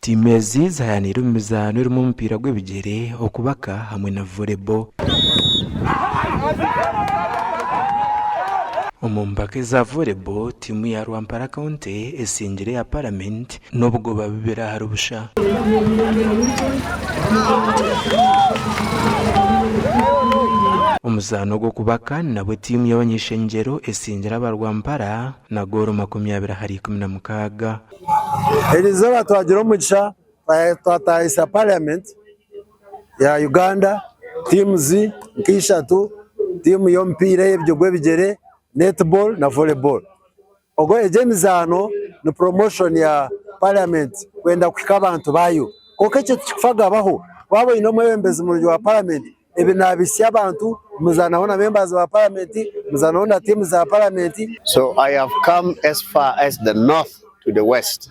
Tiimu ezi zihayaniire omu mizaano erimu omupiira gw'ebigyere, okubaka hamwe na volleyball. Omu mpaka eza volleyball, tiimu ya Rwampara County esingire eya Paramenti n'obugoba bubiri ahari busha. Omuzaano ogw'okubaka nabwo tiimu y'abany'eishengyero esingire aba Rwampara na goolo 20-16. Erizooba twagira omugisha twatahisa parliament ya Uganda teams nk'eishatu, tiimu y'omupiira ey'ebigyere, netball na volleyball. Egi emizaano ni promotion ya parliament kwenda kuhika abantu baayo. Kwonka ekyo tikikufagabaho, waaba oine omwebembezi murungi wa parliament ebi nabihitsya abantu, muzaanaho na members ba parliament, muzaanaho na teams za parliament. So I have come as far as the north to the west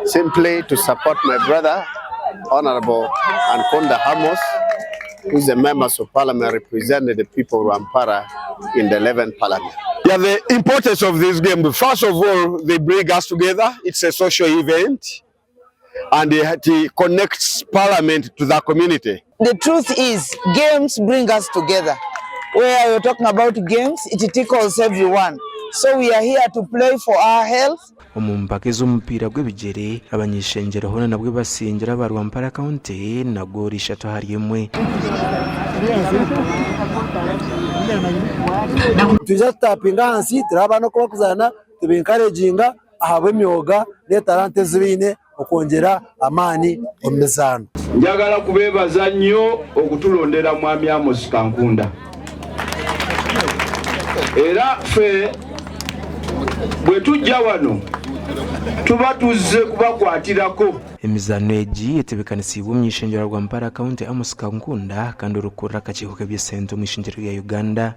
simply to support my brother Honourable Ankunda Amos who is a member of parliament representing the people of Rwampara in the 11th parliament. Yeah, the importance of this game, first of all, they bring us together. It's a social event and it connects parliament to the community. The truth is, games bring us together. Where you're talking about games, it tickles everyone. So we are here to play for our health. Omu mpaka ez'omupiira gw'ebigyere, abany'eishengyero hoona nabwo basingire aba Rwampara County na goolo ishatu ahari emwe. Nitwija tutapinge ahansi tureebe abaana oku barikuzaana tubenkareginga ahabw'emyoga n'etalanta ezi baine okwongyera amaani omu mizaano. Njagala kubeebaza nnyo okutulondera Mwami Amos Kankunda era ffe bwe tujja wano tuba tuzze kubakwatirako. Emizaano egi etebeekanisiibwe omuny'eishengyero rwa Rwampara County Amos Kankunda kandi orikukurira akakiiko k'eby'esente omu ishengyero rya Uganda.